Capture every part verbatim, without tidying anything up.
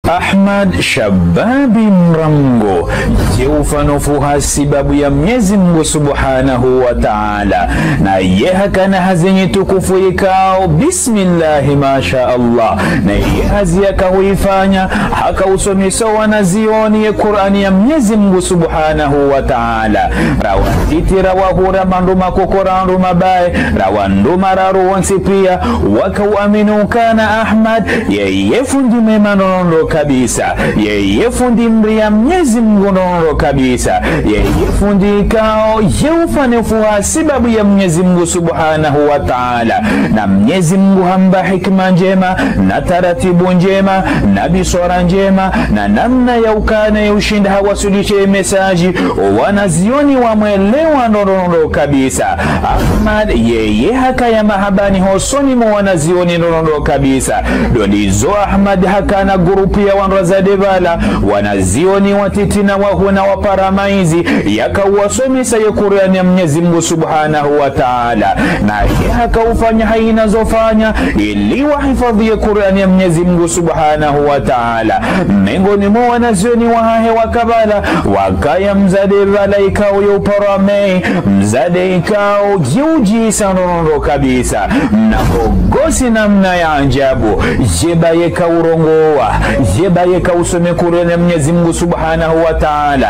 Ahmad Shababi Mrango, ye ufanya ufuha sibabu ya Mnyezi Mungu Subhanahu wa Ta'ala. Na ye hakana hazi nyi tukufu ikao, bismillahi, masha Allah. Na ye hazi yaka huifanya, haka usomesa wanazioni ye Kur'ani ya Mnyezi Mungu Subhanahu wa Ta'ala. Ra watiti, ra wahuu, ra mandru makoko, ra wandru mabaye, ra wandru mararu wontsi pia, waka uamini ukana Ahmad, yeye fundi mwema ndrondro kabisa. Yeye fundi mri ya Mnyezi Mungu ndrondro kabisa. Yeye fundi ikao, ye ufanya ufuha sibabu ya Mnyezi Mungu Subhanahu wa Ta'ala. Na Mnyezi Mungu hamba hikima ndjema, na taratibu ndjema, na biswara ndjema, na namna ya ukana ye ushinda hawaswilishe message, wanazioni wamwelewa ndrondro kabisa. Ahmad, yeye hakaya mahabani hosoni mwa wanazioni ndrondro kabisa. Ndo ndizo Ahmad hakana grupu ya wandru wazade pvala, wanazioni watiti na wahuu na wapara maizi, yaka uwasomesa ye Kur'ani ya Mnyezi Mungu Subhanahu wa Ta'ala. Na ye haka ufanya haina zofanya, ili wahifadhi ye Kur'ani ya Mnyezi Mungu Subhanahu wa Ta'ala. Mengoni mwa wanazioni wahahe waka pvala, wakaya mzade pvala ikao yo upara maizi, mzade ikao ye udjisa ndrondro kabisa. Mna kogosi namna ya ajabu. Ye ba yeka urongowa, ye ba yeka usome Kur'ani ya Mnyezi Mungu Subhanahu wa Ta'ala,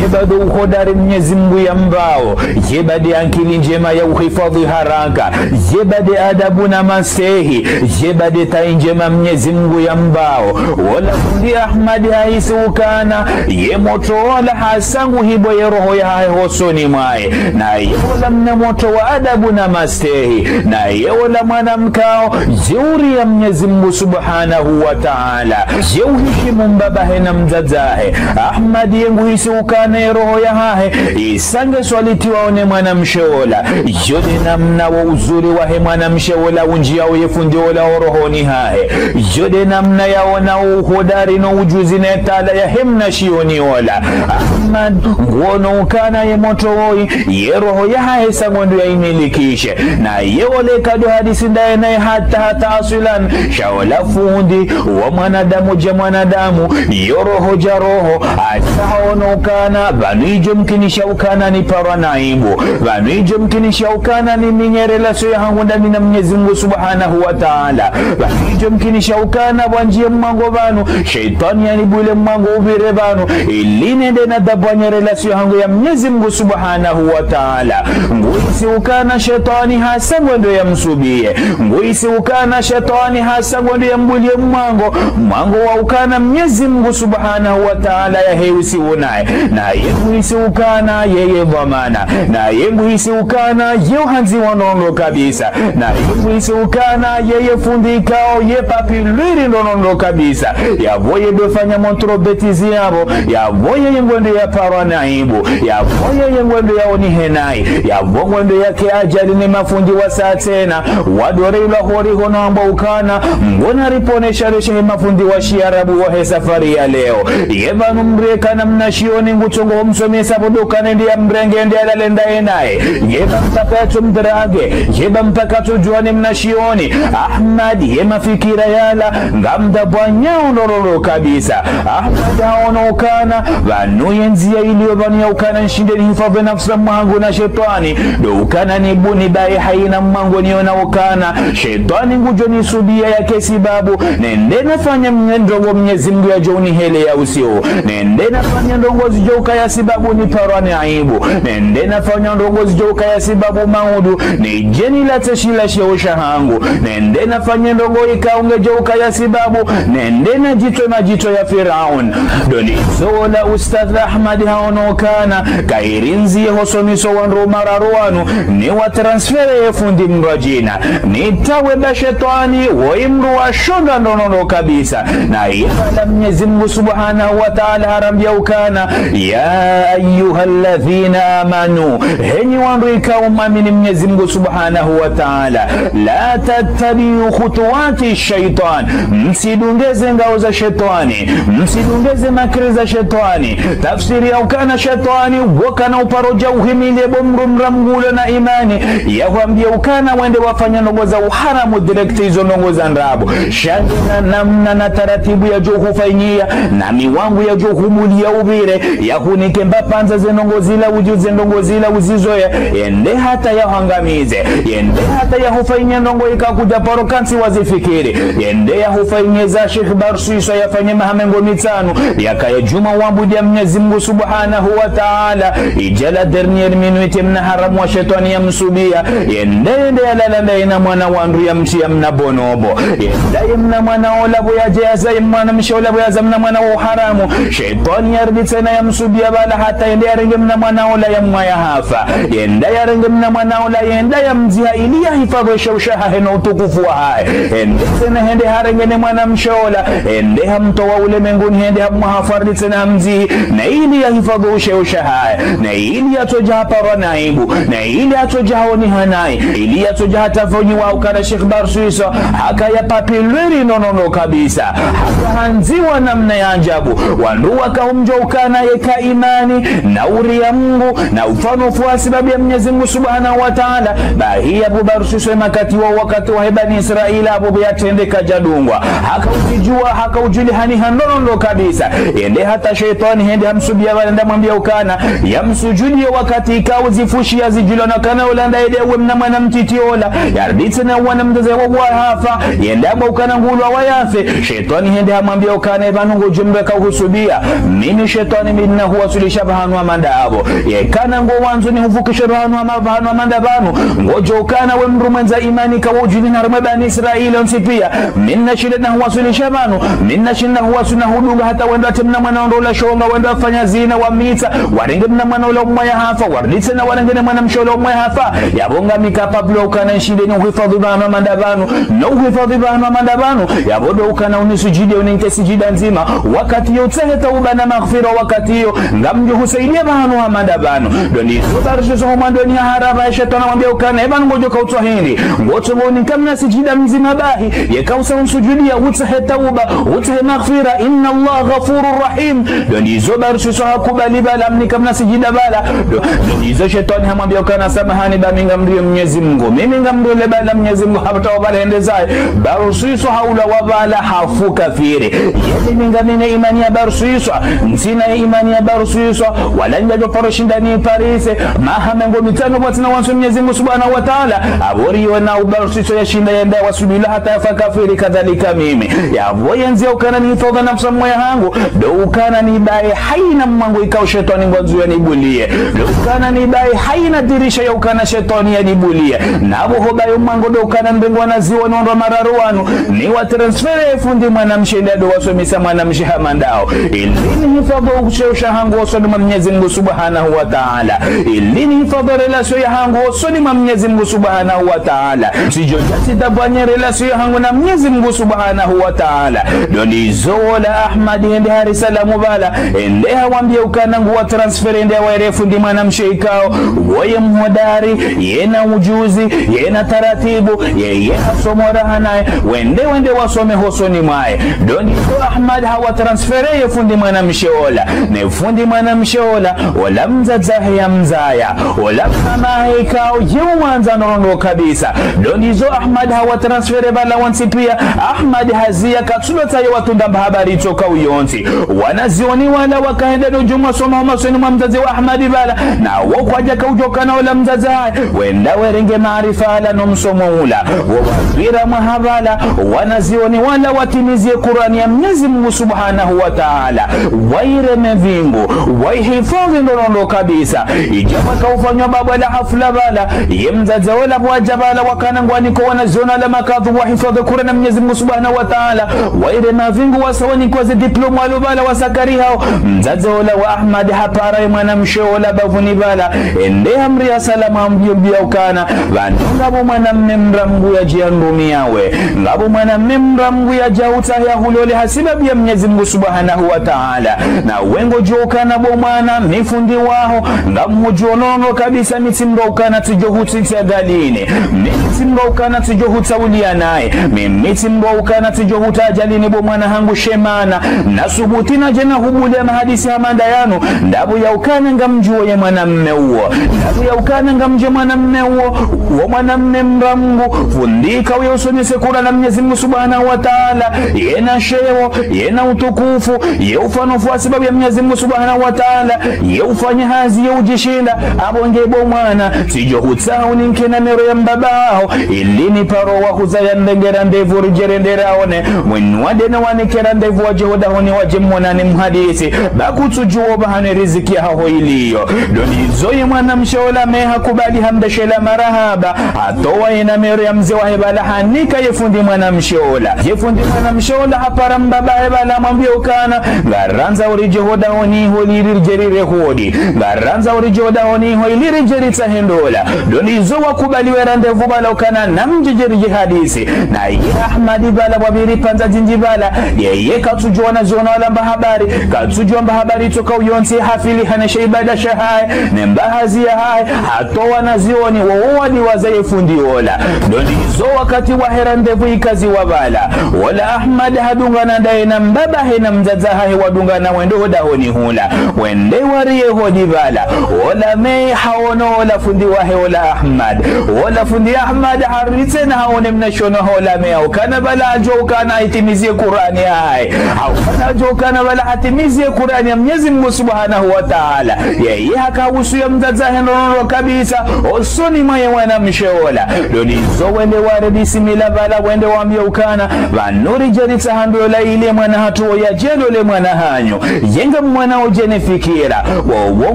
ye ba ndo uhodari Mnyezi Mungu yambao, ye ba nde ankili ndjema ya uhifadhi haraka, ye ba nde adabu na mastehi, ye ba nde tayi ndjema Mnyezi Mungu yambao. Wola fundi Ahmad hahisi ukana, ye motro wola hasa ngu hibo ye roho yahahe hosoni mwahe. Na ye wola mna motro wa adabu na mastehi. Na ye wola mwana mkao, ye uri ya Mnyezi Mungu Subhanahu wa Ta'ala. Ye uhishimu mbabahe na mdzadzahe. Ahmad ye nguhisi ukana ye roho yahahe, isa nge swalitiwao ne mwanamshe wola. Yo nde namna wo uzuri wahe mwanamshe wola undjiyao ye fundi wola orohoni hahe. Yo nde namna yaona uhodari no ujuzi ne tala yahe mnashioni wola. Ahmad nguono ukana ye motro woyi, ye roho yahahe sa ngwendo ya imilikishe. Na ye wola kado hadisi ndaye naye hata hata aswilan. Sha wola fundi wa mwanadamu dja mwanadamu, yo roho dja roho, hata haono ukana, pvanu idjo mkinisha ukana niparwa na aibu. Pvanu idjo mkinisha ukana niminya relation yahangu ndami na Mnyezi Mungu Subhanahu wa Ta'ala. Pvanu idjo mkinisha ukana pvwandjiye mwango pvanu, shetwani yanibwile mwango upvire pvanu, ili nende nadabwanye relation yahangu ya Mnyezi Mungu Subhanahu wa Ta'ala. Nguhisi ukana shetwani hasa ngwendo ya msubiye. Nguhisi ukana shetwani hasa ngwendo ya mbwiliye mwango. Mwango wa ukana Mnyezi Mungu Subhanahu wa Ta'ala yahe usiunaye. Na ye nguhisi ukana yeye dhwamana. Na ye nguhisi ukana ye uhandziwa ndrondro kabisa. Na ye nguhisi ukana yeye fundi ikao ye papilwiri ndrondro kabisa. Yapvo ye ndo fanya motro bêtise yapvo. Yapvo yeye ngwendo yaparwa na aibu. Yapvo yeye ngwendo yaonihe nayi. Yapvo ngwendo yake ajali ne mafundi wa sa tsena. Wadore ilwa hori hono amba ukana, mbona riponesha reshe he mafundi wa shiarabu wahe safari ya leo. Ye pvanu mdru yeka na mnashioni ngutsongo homsomesa pvo ndo ukana nde ya mrenge nde yalale ndaye naye. Ye ba mpaka yatso mdrage. Ye ba mpaka yatso djuwa ne mnashioni. Ahmad ye mafikira yala, ngamdabwanyao ndrondro kabisa. Ahmad haono ukana, pvanu ye ndziya iliyo pvanu ya ukana nshinde nihifadhi nafsi mwangu na shetwani, ndo ukana nibuni baye haina mwango niona ukana, shetwani ngudjo nisubiya yake sibabu, nende nafanya mnye ndrongo Mnyezi Mungu yadjo unihele ya usiu, nende nafanya ndrongo zidjo ukaya sibabu niparwa ni aibu, nende nafanya ndrongo zidjo ukaya sibabu maudu, nidje nilatse shila sheo shahangu, nende nafanye ndrongo ikao ngedjo ukaya sibabu, nende nadjitwe madjitwe ya Firaun. Ndo ndizo wola Ustadh Ahmad haono ukana, kayiri ndziye hosomesa wandru mararu wanu, niwatransfere ye fundi mdru wa djina. Nitawe ba shetwani, woyi mdru wa shonga ndrondro kabisa. Na ye pvala Mnyezi Mungu Subhanahu wa Ta'ala harambiya ukana, يا أيها الذين آمنوا, henyi wandru ikao mwamini Mnyezi Mungu Subhanahu wa Ta'ala, لا تتبعوا خطوات الشيطان, msidunge ze ngao za shetwani, msidunge ze makri za shetwani. Tafsiri ya ukana shetwani, wo kana uparo dja uhimiliye bo mdru mdra Mungu ulo na imani, yahwambiye ukana wende wafanya ndrongo za uharamu direct izo ndrongo za ndrabo. Sha nge na namna na taratibu yadjo hufanyia, na mi wangu yadjo hubulia upvire, yahunike mbapvandza ze ndrongoo zila udjo ze ndrongoo zila uzizowe, yende hata yahangamize, yende hata yahufanyia ndrongoo ika kudja paro kantsi wazifikiri, yende yahufanyie za Sheikh Barswisa yafanye maha mengo mitsanu, yakaya djuma wambudia Mnyezi Mungu Subhanahu wa Ta'ala, idja la dernière minute mna haramu wa shetwani yamsubia, yende, yende yalala ndaye na mwana wandru yamtria mna bonobo. Yende ye mna mwana ola pvo yadja yaza, ye mwanamshe ola pvo yaza mna mwana wa uharamu. Shetwani yaridi tsena yamsubia pvala hata yende yarenge mna mwana ola yamwaya hafa. Yende yarenge mna mwana ola, yende yamdziha ili yahifadhwi she ushe hahe no utukufu wahahe. Yende tsena hende harenge ne mwanamshe ola, yende hamtowa ulemenguni, hende hamwaha hafa, yaridi tsena hamdzihi, na ili yahifadhwi ushe ushe hahe, na ili yatsodja haparwa na aibu, na ili yatsodja haoniha nayi, ili yatsodja hatafonyiwa ukana Sheikh Barswisa hakaya papilweri nono no kabisa. Haka handziwa namna ya ajabu. Wandru waka humdjo ukana yeka imani, na uria Mungu, na ufanya ufuasi sababu ya Mnyezi Mungu Subhanahu wa Ta'ala. Bahi yapvo Barswisa ye makati wa wakati wahe Bani Israila, apvo pvo yatrende kadjadungwa. Haka udjidjua, haka udjulihaniha nono no kabisa. Yende hata shetwani hende hamsubia pvala, yende hamwambia ukana, yamsujudie wakati ikao zifushi yazidjulwa na ukana ola ndaye nde uwe mna mwana mtiti ola. Yaridi tsena uwana mdzadze wa bwa hafa, yende hamba ukana ngulwa wa yafe. Shetwani hende hamwambia ukana, ye pvanu ngodjo mbe ka uhusubia. Mimi shetwani mi nina huwaswilisha pvahanu hama nda apvo. Yekana ngo wandzo nihuvukishe pvahanu hama, pvahanu hama nda pvanu, ngodjo ukana we mdru mwendza imani ka wudjulihana harumwa Bani Israila wontsi pia. Mi nina shinda na huwaswilisha pvanu, mi nina shinda huwaswi na hudunga hata wende watremna mwana wandru ola shonga, wende wafanya zina, wamitsa, warenge mna mwana ola umwaya hafa, waridi tsena warenge ne mwanamshe ola umwaya hafa. Yapvo ngami capable ukana nshinde ni uhifadhwi pvahanu hama nda pvanu, no uhifadhwi pvahanu hama nda pvanu. Yapvo ndo ukana unisujudie, uninike sijida ndzima. Wakati yo utsahe tauba na maghfira, wakati yo ngamdjo husaidia pvahanu hama nda pvanu. Ndo ndizo Barswisa ho mwandoni ha harapva, ye shetwani hamwambia ukana, ye pvanu ngodjo ka utswa hindri. Ngotso ngo unika mna sijida mdzima bahi. Yeka usa unsujudia, utsahe tauba, utsahe maghfira. Inna Allah ghafurur rahim. Ndo ndizo Barswisa hakubali pvala, hamnika mna sijida pvala. Ndo, ndo ndizo shetwani hamwambia ukana, samahani ba mi ngamrio Mnyezi Mungu. Mimi ngamrio le pvala Mnyezi Mungu, hapvata wa pvala hende zahe. Barswisa haulawa pvala hafu kafiri. Yeli mi ngamina imani ya Barswisa, ntsina imani ya Barswisa, wala ndjadjo paro shinda niparise maha mengo mitsanu pvwatsina wandzo Mnyezi Mungu Subhanahu wa Ta'ala. Apvo riona u Barswisa yashinda yende wasubila hata yafa kafiri kadhalika mimi. Yapvo yandzia ukana nihifadhwi nafsi mwa yahangu, ndo ukana nibaye haina mwango ikao shetwani ngwandzo yanibulie. Ndo ukana nibaye haina dirisha ya ukana shetwani yanibulie. Na pvo hobaye mwango ndo ukana mbe ngwanazioni wandru mararu wanu, niwatransfere ye fundi mwanamshe nde ndo wasomesa mwanamshe hama ndawo. Ili nihifadhwi ushe ushe hangu hosoni mwa Mnyezi Mungu Subhanahu wa Ta'ala. Ili nihifadhwi relation yahangu hosoni mwa Mnyezi Mungu Subhanahu wa Ta'ala. Tsidjo dja tsidabanye relation yahangu na Mnyezi Mungu Subhanahu wa Ta'ala. Ndo ndizo ola Ahmad hende hari salamu pvala, hende hawambia ukana nguwatransfere nde wahere fundi mwanamshe ikao, woye mhodari, yena ujuzi, yena taratibu, ye, ye hasomo raha naye, wende, wende wasome hosoni mwahe. Ndo ndizo Ahmad hawatransfere ye fundi mwanamshe ola, ne fundi mwanamshe ola, ola mdzadze wahe yamzaya, ola mama wahe ikao ye uwandza nono no kabisa. Ndo ndizo Ahmad hawatransfere pvala wontsi pia. Ahmad hazia katsulo tsaye watunda mba habari tsoka uyontsi. Wanazioni wala wakahenda no djumwa soma hosoni mwa mdzadze wa Ahmad pvala. Na wo kwadjaka udjokana ola mdzadze wahe, wenda werenge maarifa ala no msomo ula. Wo wapvira mwaha pvala, wanazioni wala watimizie Kurani ya Mnyezi Mungu Subhanahu wa Ta'ala. Waireme vingu, waihifadhwi nono no kabisa. Idja pvwaka ufanywa baba la hafla pvala, ye mdzadze ola pvwadja pvala wakana ngwaniko wanazioni wala makadhu wahifadhwi Kurani ya Mnyezi Mungu Subhanahu wa Ta'ala. Waireme vingu wasa wanikwa ze diplôme walo pvala wasakari hawo. Mdzadze ola wa Ahmad hapara ye mwanamshe ola bavuni pvala. Hende hamria salama hamwambia ukana, pvanu ngapvo mwanamme mdra Mungu yadja ndrumi yawe. Ngapvo mwanamme mdra Mungu yadja utsaha yahulole hasibabu ya Mnyezi Mungu Subhanahu wa Ta'ala. Na we ngodjo ukana bo mwana, mi fundi waho, ngamdjo nono kabisa mi tsimdru ukana tsidjo hutsi tsi ajalini. Mi tsimdru ukana tsidjo hutsa ulia naye. Mi, mi tsimdru ukana tsidjo hutsa ajalini bo mwana hangu she mana. Na subuti nadje na hubulia mahadisi hama nda yanu. Ndapvo ya ukana ngamdjuo ye mwanamme uwo. Ndapvo ya ukana ngamdjuo ye mwanamme uwo. Wo mwanamme mdra Mungu. Fundi ikao ye usomesa Kurani ya Mnyezi Mungu Subhanahu wa Ta'ala. Yena sheo, yena utukufu, ye ufanya ufwasi babu ya Mnyezi Mungu Subhanahu wa Ta'ala, ye ufanya hazi, ye udjishinda, abo nge bo mwana, tsidjo hutsaha uninke namero ya mbaba haho, ili niparo wa huzaya ndengera ndevu ridje rende raone, mwinyi wa dene wanikera ndevu wadje hodahoni wadje mwonane mhadisi, ba kutsudjuwa bahane riziki yahaho iliyo. Ndo ndizo ye mwanamshe ola me hakubali hamdeshela marahaba, hatowa ye namero ya mze wahe bala hanika ye fundi mwanamshe ola. Ye fundi mwanamshe ola hapara mbaba he bala hamwambia ukana, ngarandza uridje hodahoni ho ili ridje rire hodi. Ngarandza uridje hodahoni ho ili ridje ritsahe ndola. Ndo ndizo wakubali we rendez-vous bala ukana namdje ridje ridje hadisi. Na ye Ahmadi bala wabiri pvandza zindji bala. Yeye katsudjuwa na zona wala mba habari. Katsudjuwa mba habari tsoka uyontsi hafili hane she ibada shahahe. Ne mba hazi yahahe. Hatowa na zioni wo wadi waza ye fundi ola. Ndo ndizo wakati wahe rendez-vous ikaziwa bala. Ola Ahmad hadungana ndaye na mbaba he na mdzadze hahe wadungana wende hodahoni hula. Wende wariye hodi bala. Ola me haono ola fundi wahe ola Ahmad. Ola fundi Ahmad haritse na haone mnashono ola me haukana bala hadjo ukana hitimizie Kurani yahahe. Haukana hadjo ukana bala hatimizie Kurani ya Mnyezi Mungu Subhanahu wa Ta'ala. Yeye haka husu ya mdzadze hahe nono kabisa. Osoni mwa ye mwanamshe ola. Ndo ndizo wende ware bisimila bala wende wambia ukana. Pvanu ridje ritsaha ndola ili mwana hatru yadje lole mwana hanyu. Ye ngamwona udje ne fikira. Wo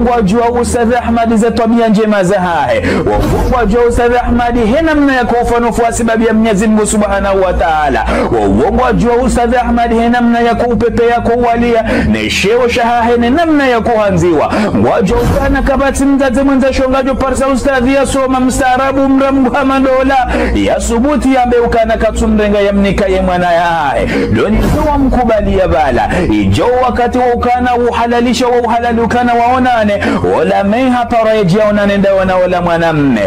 ngwadjuwa ustadh Ahmad ze twabia ndjema zahahe. Wo ngwadjuwa ustadh Ahmad he namna yaka ufanya ufwasi babu ya Mnyezi Mungu Subhanahu wa Ta'ala. Wo ngwadjuwa ustadh Ahmad he namna yaka upepea ko waliya. Ne sheo shahahe ne namna yaka handziwa. Ngwadjuwa ukana kapvatsi mdzadze mwendza shonga djo parisa ustadh yasoma mstaarabu mdra Mngu hama ndola. Yasubuti yambe ukana katsumrenga yamnika ye mwana yahahe. Ndo ndizo wamkubalia bala. Idjo wakati wa ukana uhalalisha wa uhalali ukana waonane. Ola me hapara yadje yaonane ndaye na ola mwanamme.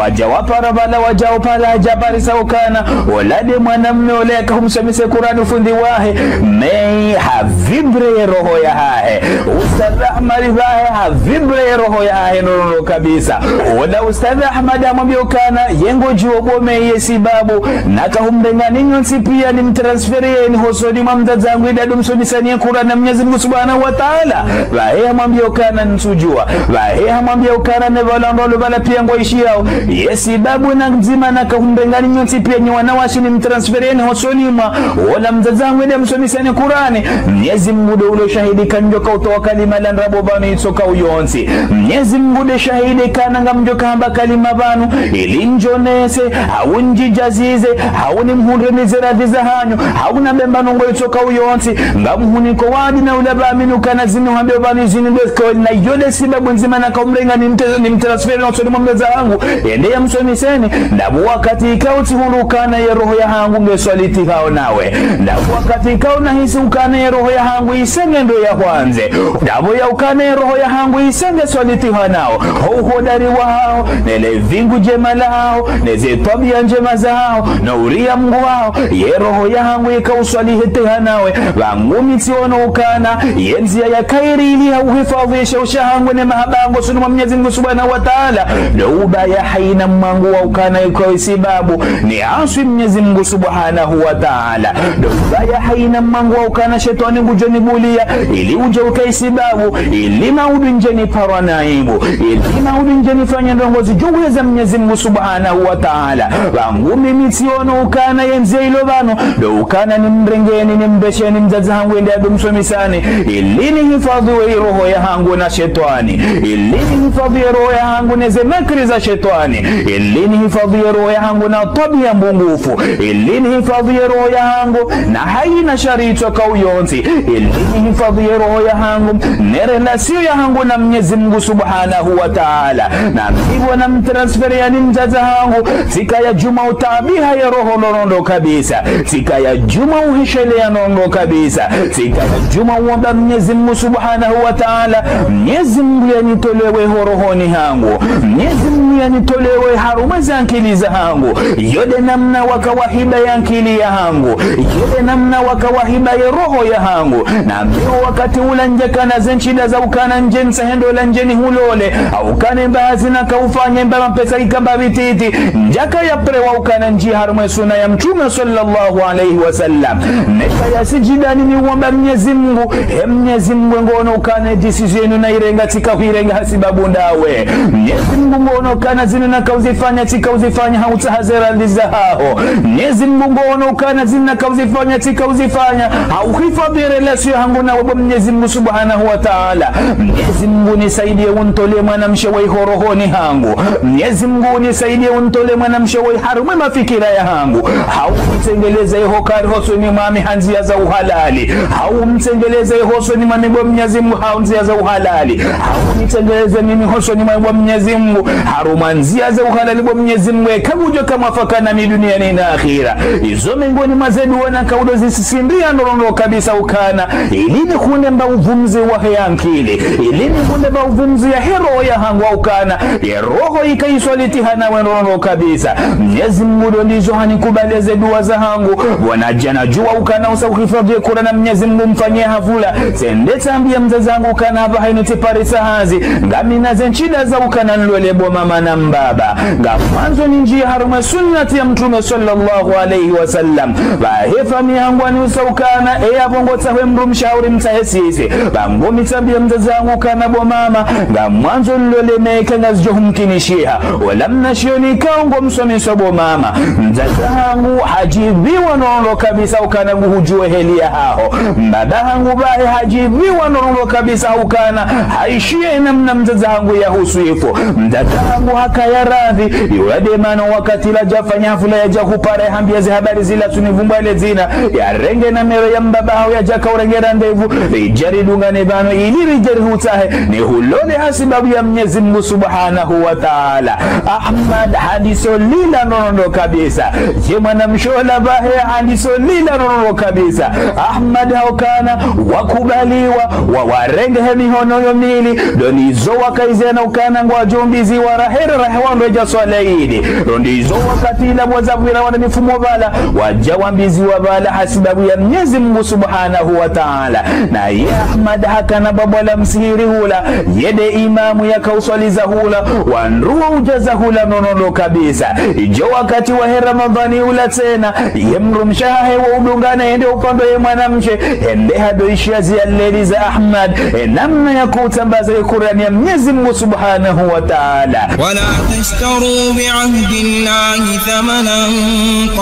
Wadja wapara bala wadja upara hadja parisa ukana. Ola nde mwanamme ola yaka humsomise Kurani fundi wahe. Me havibre ye roho yahahe. Ustadh Ahmad bahe havibre ye roho yahahe nono kabisa. Ola ustadh Ahmad hamwambia ukana, ye ngodjuwo bo me ye sibabu, naka humrengani nyontsi pia nimtransferieni hosoni mwa mdzadze hangu ili yadjo msomisani ye Kurani ya Mnyezi Mungu Subhanahu wa Ta'ala. Bahe hamwambia ukana ntsudjuwa. Bahe hamwambia ukana ne bala ndolo bala pia ngwaishiyao. Ye sibabu na ndzima naka humrengani nyontsi pia nyi wanawashe nimtransferieni hosoni mwa ola mdzadze hangu ili yamsomisani Kurani. Mnyezi Mungu ndo ulo shahidi kanidjoka utowa kalima la ndrabo pvanu itsoka uyontsi. Mnyezi Mungu nde shahidi kana ngamdjoka hamba kalima pvanu, ili ndjonese, hau ndjidjazize, hau nimhundre mizeradhi zahanyu, hau na bemba nongo itsoka uyontsi, ngamhuniko wadi na ula pvaminu kana zinu hambio pvanu zinu ndo zikaweli na yo nde sibabu ndzima naka humrenga nimte-, nimtransferi na usoni mwa mdzadze hangu, yende yamsomiseni, ndapvo wakati ikao tsihundru ukana ye roho yahangu nge swaliti hao nawe. Ndapvo wakati ikao nahisi ukana ye roho yahangu isenge ndo ya hwandze. Ndapvo ya ukana ye roho yahangu isenge swaliti hanao. Ho uhodari wahaho, ne le vingu ndjema lahaho, ne ze twabia ndjema zahaho, no uria Mungu wahaho, ye roho yahangu ika uswaliti hanawe. Pvangu mi tsiono ukana, ye ndzia ya kairi ili ha uhifadhi ye sheo shahangu ne mahaba hangu hosoni mwa Mnyezi Mungu Subhanahu wa Ta'ala. Ndo ubaya haina mwangu wa ukana iko isibabu ni aswi Mnyezi Mungu Subhanahu wa Ta'ala. Ndo ubaya haina mwangu wa ukana shetwani ngudjo nibulia, ili udje uka isibabu, ili maudu ndje niparwa na aibu, ili maudu ndje nifanya ndrongo zidjo weza Mnyezi Mungu Subhanahu wa Ta'ala. Pvangu mimi tsiono ukana ye ndzia ilo pvanu, ndo ukana nimrengeni, nimbesheni mdzadze hangu yende yadjo msomisani, ili nihifadhi we roho yahangu na shetwani, ili nihifadhi ye roho yahangu ne ze makri za shetwani, ili nihifadhi ye roho yahangu na twabia mbungufu, ili nihifadhi ye roho yahangu na haina shari itsoka uyontsi, ili nihifadhi ye roho yahangu ne relation yahangu na Mnyezi Mungu Subhanahu wa Ta'ala. Na mimi bo namtransferiani mdzadze hangu, tsika ya djuma utaabiha ye roho nono kabisa. Tsika ya djuma uhishelea nono kabisa. Tsika ya djuma uomba Mnyezi Mungu Subhanahu wa Ta'ala. Mnyezi Mungu yanitolewe ho rohoni hangu. Mnyezi Mungu yanitolewe harumwa ze ankili zahangu. Yo nde namna waka wahiba ye ankili yahangu. Yo nde namna waka wahiba ye roho yahangu. Na mi wakati ula ndjakana ze ntsida za ukana ndje ntsahe ndola ndje nihulole, ha ukana mba hazi nakaufanya mba mapesa ikamba bititi, ndjakaya prêt wa ukana ndjie harumwa ye suna ya Mtrume swallallahu alayhi wa sallam. Neka ya sijidani niwomba Mnyezi Mngu, he Mnyezi Mngu, ngoono ukana décision inu nairenga tsika huirenga hasibabu ndawe. Mnyezi Mngu, ngoono ukana zinu nakauzifanya tsika uzifanya ha utsaha ze radhi zahaho. Mnyezi Mngu, ngoono ukana zinu nakauzifanya tsika uzifanya ha uhifadhi relation yahangu nawe bo Mnyezi Mngu subhanahu wa taala. Mnyezi Mngu, nisaidie unitolee mwanamshe wa iho rohoni hangu. Mnyezi Mngu, nisaidie unitolee mwanamshe wa iho harumwa ye mafikira yahangu. Hau nitsengeleze iho kari hosoni mwa mi ha ndzia za uhalali. Hau nitsengeleze iho hosoni mwa mi bo Mnyezi Mngu ha ndzia za uhalali. Hau nitsengeleze mimi hosoni mwa mi bo Mnyezi Mngu harumwa ndzia za uhalali bo Mnyezi Mngu, eka ngudjo kamwafaka na mi duniani na akhira. Izo mengoni mwa ze dua nakaudo zisisindria ndrongoo kabisa ukana, ili nihundre mba uvumzi wahe ankili, ili nihundre mba uvumzi yahe roho yahangu ukana, ye roho ikaiswalitiha nawe ndrongoo kabisa. Mnyezi Mngu, ndo ndizo hanikubalia ze dua zahangu. Bo nadja nadjua ukana usa uhifadhi ye Kurani, Mnyezi Mngu, mfanyie hafula. Tsende tsambie mdzadze hangu ukana apvaha inu tsiparisa hazi. Ngamina ze ntsida za ukana nilole bo mama na mbaba. Ngamwandzo nindjie harumwa ye sunnati ya Mtrume swallallahu alayhi wa sallam. Pvahe famiyi yahangu waniusa ukana, eya pvo ngotsaho ye mdrumshe hau rimtsahe sisi. Pvangu mi tsambia mdzadze hangu ukana bo mama, ngamwandzo nilole neka ngazidjo humkinishiha. Ola mnashioni ikao ngomsomeso bo mama. Mdzadze hangu hadjiviwa ndrongoo kabisa ukana nguhudjuo heli yahaho. Mbaba hangu pvahe hadjiviwa ndrongoo kabisa ukana haishie namna mdzadze hangu yahuswifu. Mdzadze hangu hakaya radhi, iwa de mana wakati ladja fanya hafula yadja hupara yahambia ze habari zila tsunivumbua le dzina, yarenge namero ya mbaba haho yadja kaurenge rendez-vous, ridje ridungane pvanu ili ridje rihutsahe, nihulole hasibabu ya Mnyezi Mngu subhanahu wa taala. Ahmad handiso lila ndrongoo kabisa. Ye mwanamshe ola pvahe handiso lila ndrongoo kabisa. Ahmad haukana wakubaliwa, wa, warenge he mihono yo mili, ndo ndizo wakaiziana ukana ngwadjo umbiziwa rahe rahe wandru wadja swali idi. Ndo ndizo wakati ila wazapvira wana mifumo pvala, wadja wambiziwa pvala hasibabu ya Mnyezi Mngu subhanahu wa taala. Naye Ahmad hakana bwabwa la msihiri hula, ye de imamu yakauswaliza hula, wandru wa udjaza hula ndrongoo kabisa. Idjo wakati wahe Ramadhani ula tsena, ye mdrumshe hahe wa udungana yende upande ye mwanamshe, hende hadoishia zia leli za Ahmad, e namna ya kutsambaza ye Kurani ya Mnyezi Mngu subhanahu wa taala. ولا تشتروا بعهد الله ثمنا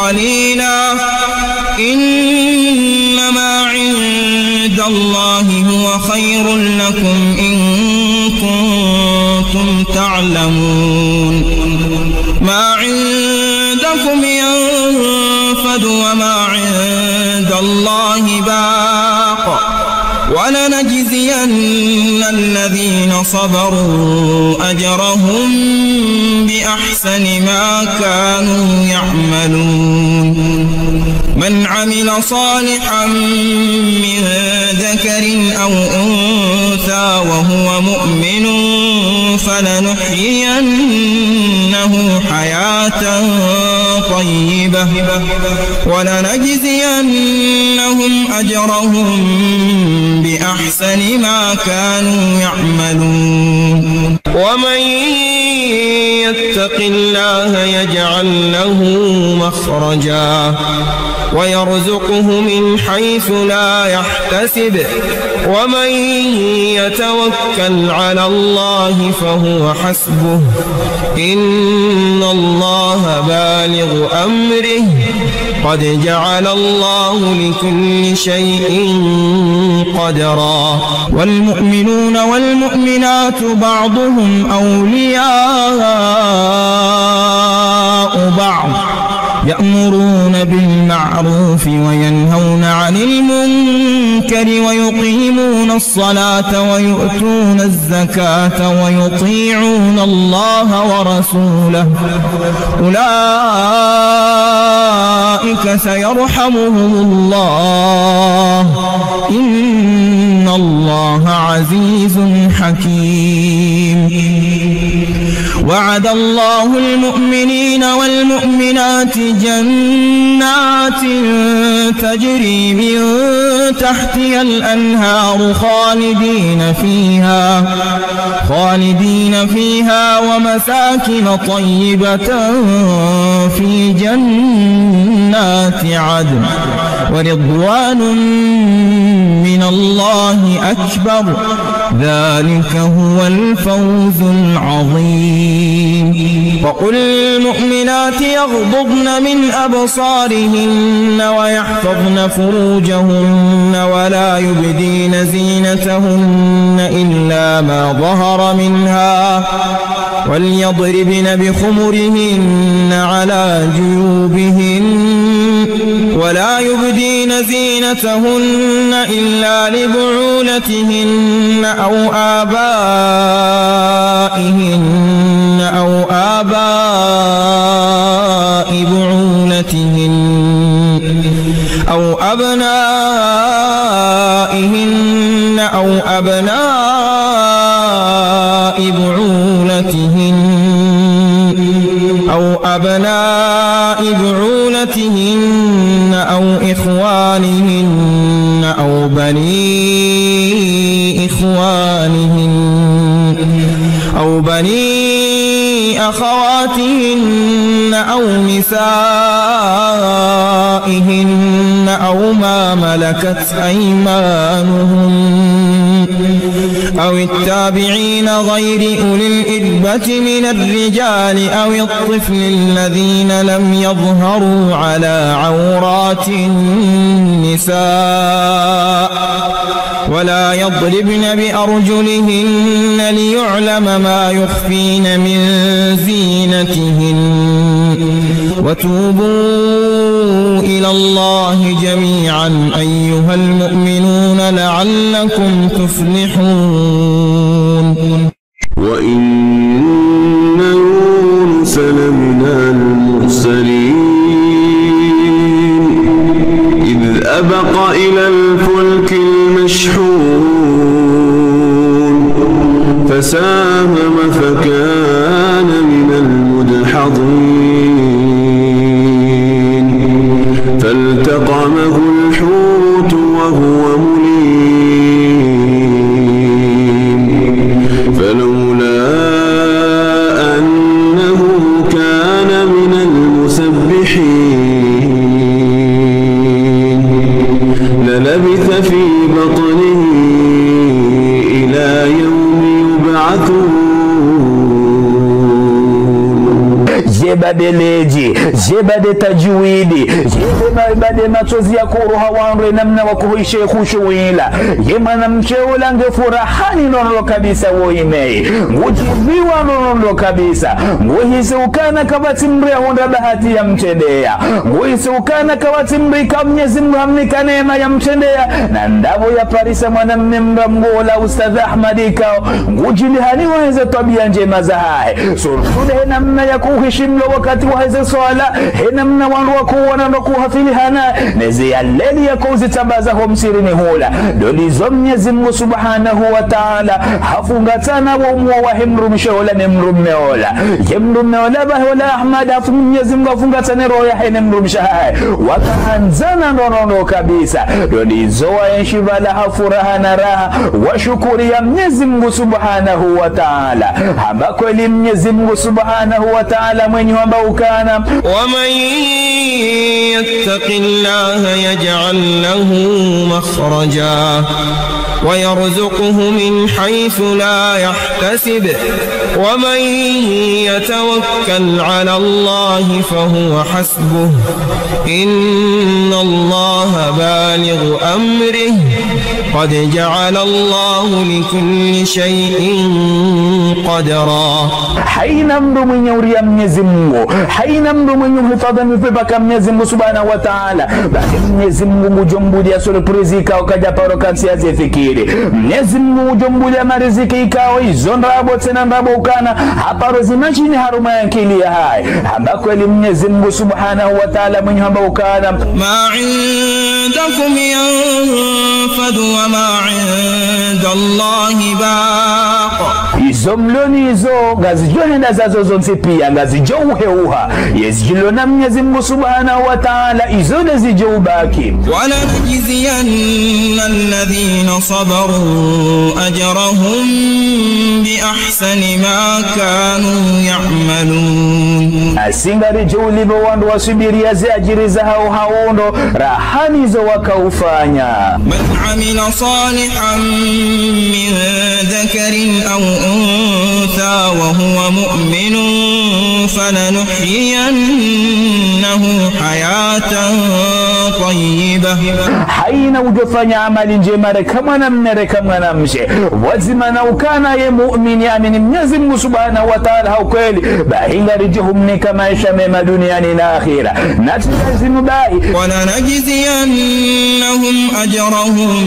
قليلا إنما عند الله هو خير لكم إن كنتم تعلمون. ما عندكم ينفد وما عند الله باق ولنجزين الذين صبروا أجرهم بأحسن ما كانوا يعملون. من عمل صالحا من ذكر أو أنثى وهو مؤمن فلنحيينه حياة طيبة ولنجزينهم أجرهم بأحسن ما كانوا يعملون. ومن يتق الله يجعل له مخرجا ويرزقه من حيث لا يحتسب، ومن يتوكل على الله فهو حسبه، إن الله بالغ أمره، قد جعل الله لكل شيء قدرا. والمؤمنون والمؤمنات بعضهم أولياء بعض، يأمرون بالمعروف وينهون عن المنكر ويقيمون الصلاة ويؤتون الزكاة ويطيعون الله ورسوله، أولئك سيرحمهم الله، إن الله عزيز حكيم. وعد الله المؤمنين والمؤمنات جنات تجري من تحتها الأنهار خالدين فيها، خالدين فيها ومساكن طيبة في جنات عدن ورضوان من الله أكبر، ذلك هو الفوز العظيم. وقل للمؤمنات يغضضن من أبصارهن ويحفظن فروجهن ولا يبدين زينتهن إلا ما ظهر منها، وليضربن بخمرهن على جيوبهن، ولا يبدين زينتهن إلا لبعولتهن أو آبائهن أو آباء بعولتهن أو أبنائهن أو أبناء بعولتهن أو أبناء بعولتهن أو إخوانهن أو بني إخوانهن أو بني أخواتهن أو نسائهن أو ما ملكت أيمانهن أو التابعين غير أولي الإربة من الرجال أو الطفل الذين لم يظهروا على عورات النساء ولا يضربن بأرجلهن ليعلم ما يخفين من زينتهن. وتوبوا إلى الله جميعا أيها المؤمنون لعلكم تفلحون. وإن يونس لمن المرسلين إذ أبق إلى الفلك المشحون فساهم فكان من المدحضين فالتقمه الحوت وهو مليم فلولا أنه كان من المسبحين للبث في بطنه إلى يوم يبعثون. Ye bade ledji, ye bade tajwidi, ye bade matsozi ya kuroha wandru ye namna wakohwishe khushuwila. Ye mwanamshe ula nge furahani nono kabisa wo imei. Ngudjiviwa nono kabisa. Nguhisi ukana kapvatsi mdru yahundra bahati yamtrendeya. Nguhisi ukana kapvatsi mdru ikao Mnyezi Mngu hamnika neema yamtrendeya. Na ndrabo yaparisa mwanamme mdru mngu ola Ustadh Ahmad ikao ngudjilihani waheze twabiya ndjema zahahe. Surtout he namna yakohwishimu wakati waheze swala, he namna wandru wakowona ndo kuhafilihana, neze yaleli yakozitambaza ho msihirini hula. Ndo ndizo Mnyezi Mngu Subhanahu wa Ta'ala hafungatsana wo umwo wahe mdrumshe ola ne mdrumme ola. Ye mdrumme ola bahi ola Ahmad hafu Mnyezi Mngu hafungatsane roho yahe ne mdrumshe hahe. Wakahandzana nono kabisa. Ndo ndizo waenshi pvala ha furaha na raha, washukuriya Mnyezi Mngu Subhanahu wa Ta'ala. Hamba kweli Mnyezi Mngu Subhanahu wa Ta'ala mwenye hamba ukana: ومن يتق الله يجعل له مخرجا ويرزقه من حيث لا يحتسب ومن يتوكل على الله فهو حسبه إن الله بالغ أمره قد جعل الله لكل شيء قدرا. Haina mdru mwenye uriya Mnyezi Mngu, haina mdru mwenye uhifadhwi mipaka Mnyezi Mngu Subhanahu wa Ta'ala, basi Mnyezi Mngu ngudjo mbuliya surprise ikao kadja paro kantsi yazifikiri. Mnyezi Mngu ngudjo mbuliya mariziki ikao izo ndrabo tsena ndrabo ukana haparo zimashini harumwa ya nkili yahahe. Hamba kweli Mnyezi Mngu Subhanahu wa Ta'ala mwenye hamba ukana: ما عندكم ينفد وما عند الله باق. Izo mlio nazo, ngazidjo henda zazo zontsi pia, ngazidjo uheuha. Ye zidjulio na Mnyezi Mungu Subhanahu wa Ta'ala, izo nde zidjo ubaki. ولنجزين الذين صبروا أجرهم بأحسن ما كانوا يعملون. Nasi ngaridjo ulipva wandru wasubiriya ze adjiri zahao ha uwo ndo raha nizo wakaufanya. من عمل صالحا من ذكر أو أنثى وهو مؤمن فلنحيينه حياة طيبة. Haina udjo fanya amali ndjema reka mwanamme reka mwanamshe, pvwadzima na ukana ye mu'mini amini Mnyezi Mungu Subhanahu wa Ta'ala ha ukweli, bahi ngaridjo humnika maesha mema duniani na akhira. Na tsi lazimu bahi. ولنجزينهم أجرهم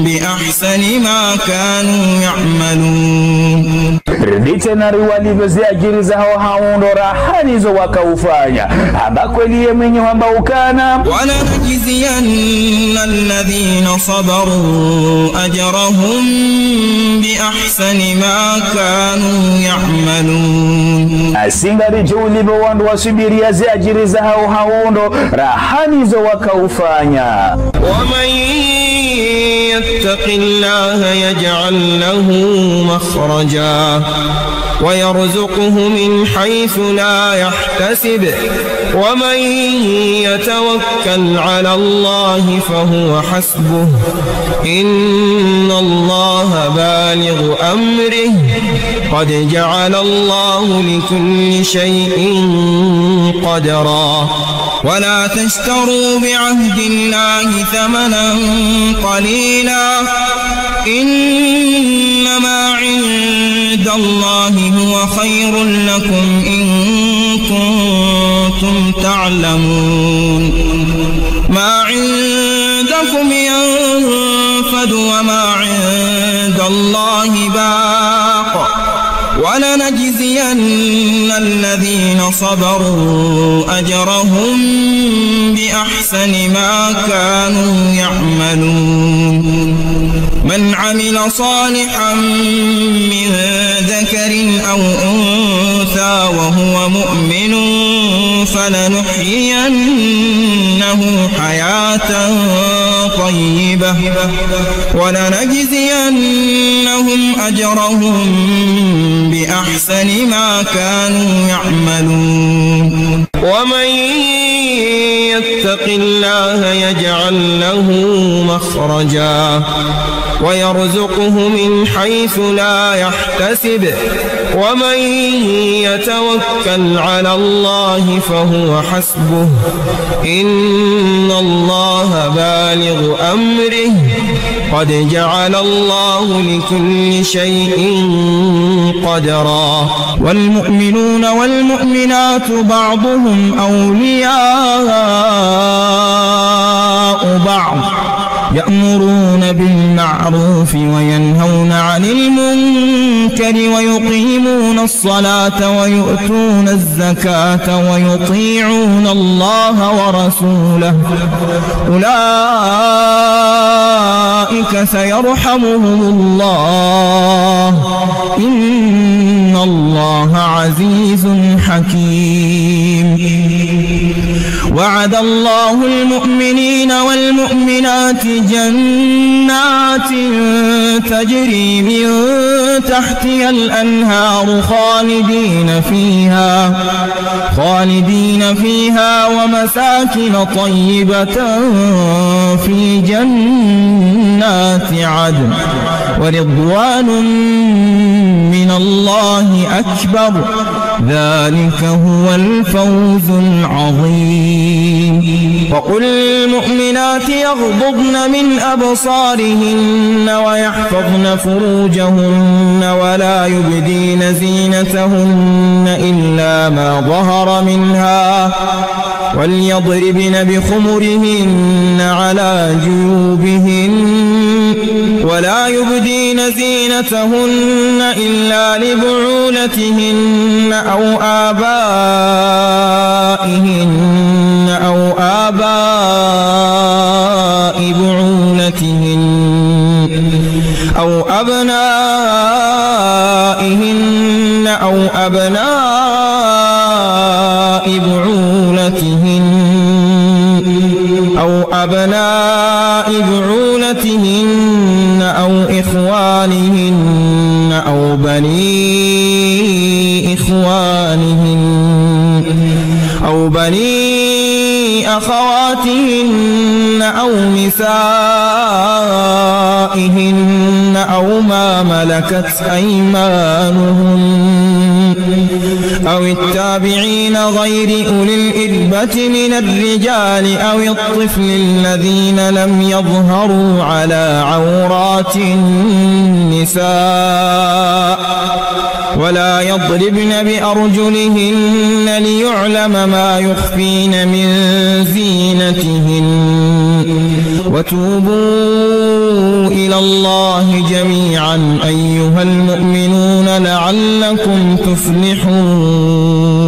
بأحسن ما كانوا يعملون. Riditse na riwalipve ze adjiri zahao ha uwo ndo raha nizo wakaufanya. Hamba kweli ye mwenye hamba ukana. ولنجزين الذين صبروا أجرهم بأحسن ما كانوا يعملون. Nasi ngaridjo ulipva wandru wasubiriya ze adjiri zahao ha uwo ndo raha nizo wakaufanya. ومن يتق الله يجعل له مخرجا ويرزقه من حيث لا يحتسب، ومن يتوكل على الله فهو حسبه، إن الله بالغ أمره، قد جعل الله لكل شيء قدرا. ولا تشتروا بعهد الله ثمنا قليلا، إنما عند الله هو خير لكم إن كنتم تعلمون. ما عندكم ينفد وما عند الله باق، ولنجزين الذين صبروا أجرهم بأحسن ما كانوا يعملون. من عمل صالحا من ذكر أو أنثى وهو مؤمن فلنحيينه حياة طيبة ولنجزينهم أجرهم بأحسن ما كانوا يعملون. ومن يتق الله يجعل له مخرجا ويرزقه من حيث لا يحتسب، ومن يتوكل على الله فهو حسبه، إن الله بالغ أمره، قد جعل الله لكل شيء قدرا. والمؤمنون والمؤمنات بعضهم أولياء بعض، يأمرون بالمعروف وينهون عن المنكر ويقيمون الصلاة ويؤتون الزكاة ويطيعون الله ورسوله، أولئك سيرحمهم الله، إن الله عزيز حكيم. وعد الله المؤمنين والمؤمنات جنات تجري من تحتها الأنهار خالدين فيها، خالدين فيها ومساكن طيبة في جنات عدن ورضوان من الله أكبر، ذلك هو الفوز العظيم. وقل للمؤمنات يغضضن من أبصارهن ويحفظن فروجهن ولا يبدين زينتهن إلا ما ظهر منها، وليضربن بخمرهن على جيوبهن، ولا يبدين زينتهن إلا لبعولتهن أو آبائهن أو آباء بعولتهن أو أبنائهن أو أبناء بعولتهن أو أبناء بعولتهن أو إخوانهن أو بني إخوانهن أو بني أخواتهن أو نسائهن أو ما ملكت أيمانهن أو التابعين غير أولي الإربة من الرجال أو الطفل الذين لم يظهروا على عورات النساء ولا يضربن بأرجلهن ليعلم ما يخفين من زينتهن. وتوبوا إلى الله جميعا أيها المؤمنون لعلكم تفلحون.